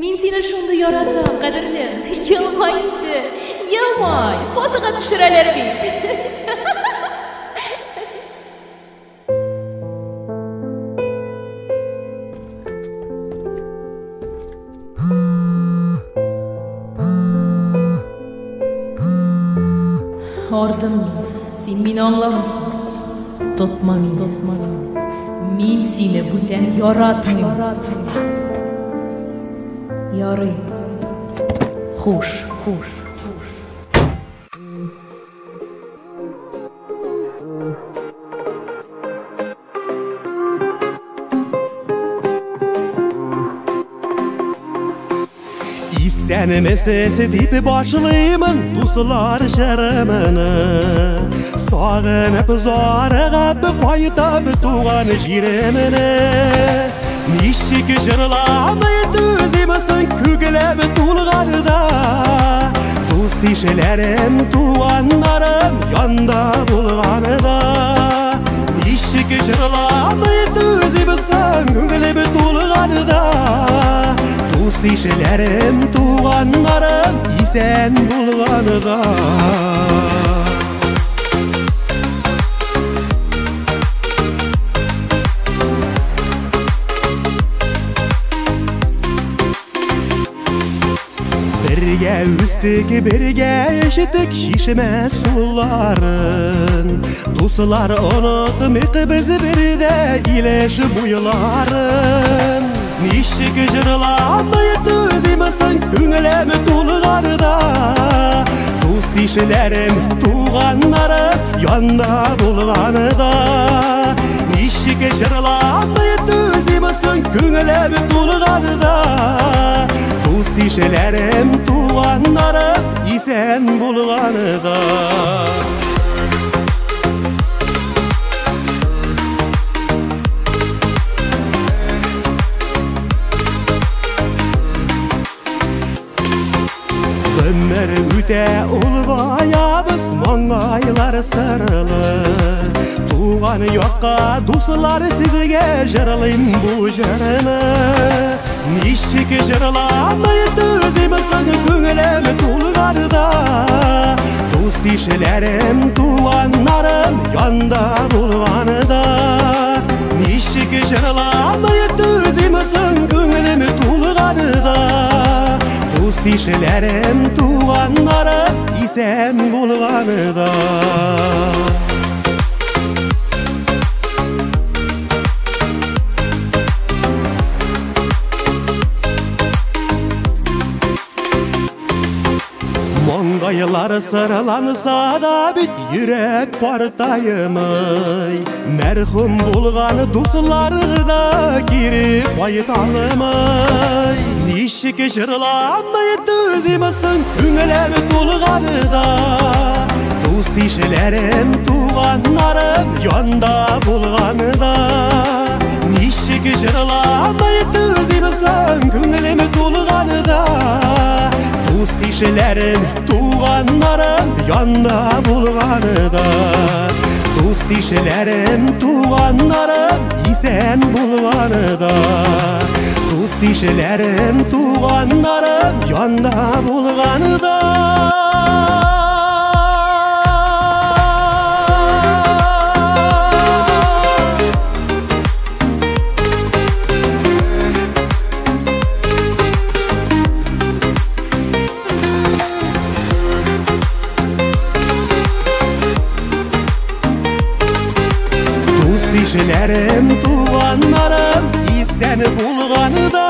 Мин сине шундый яратам, кадерлем. Елмай инде, елмай, фотога төшерәләр бит. Ардым мин, син мине аңламыйсың. Тотма мине. Мин сине бүтән яратмыйм. Ярый. Хуш, хуш. Исәнмесез дип башлыймын дуслар җырымны. Сагынып зарыгып кайтам туган җиремне. Ничек җырламый түзимсең күңелем тулганда. Дус ишләрем, туганнарым янда булганда. Ничек җырламый түзимсең күңелем тулганда. Дус ишләрем, туганнарым исән булганда. Бергә үстек, бергә эчтек чишмә суларын. Дуслар онытмыйк без бердә Илеш буйларын. Ничек җырламый түзимсең күңелем тулганда. Дус ишләрем, туганнарым янда булганда. Ничек җырламый түзимсең күңелем тулганда. Дус ишләрем, туганнарым исән булганда. Гомер үтә, олыгаябыз, маңгайлар сырылы. Туган якка, дуслар, сезгә җырлыйм бу җырны. Ничек җырламый түзимсең күңелем тулганда. Дус ишләрем, туганнарым янда булганда. Ничек җырламый түзимсең күңелем тулганда. Дус ишләрем, туганнарым исән булганда. Маңгайлар сырланса да бит йөрәк картаймый. Мәрхүм булган дуслар да кире кайта алмый. Ничек җырламый түзимсең күңелем тулганда. Дус ишләрем, туганнарым янда булганда. Ничек җырламый түзимсең күңелем тулганда. Дус ишләрем, туганнарым янда булганда. Дус ишләрем, туганнарым исән булганда. Дус ишләрем, туганнарым янда булганда. Дус ишләрем, туганнарым исән булганда.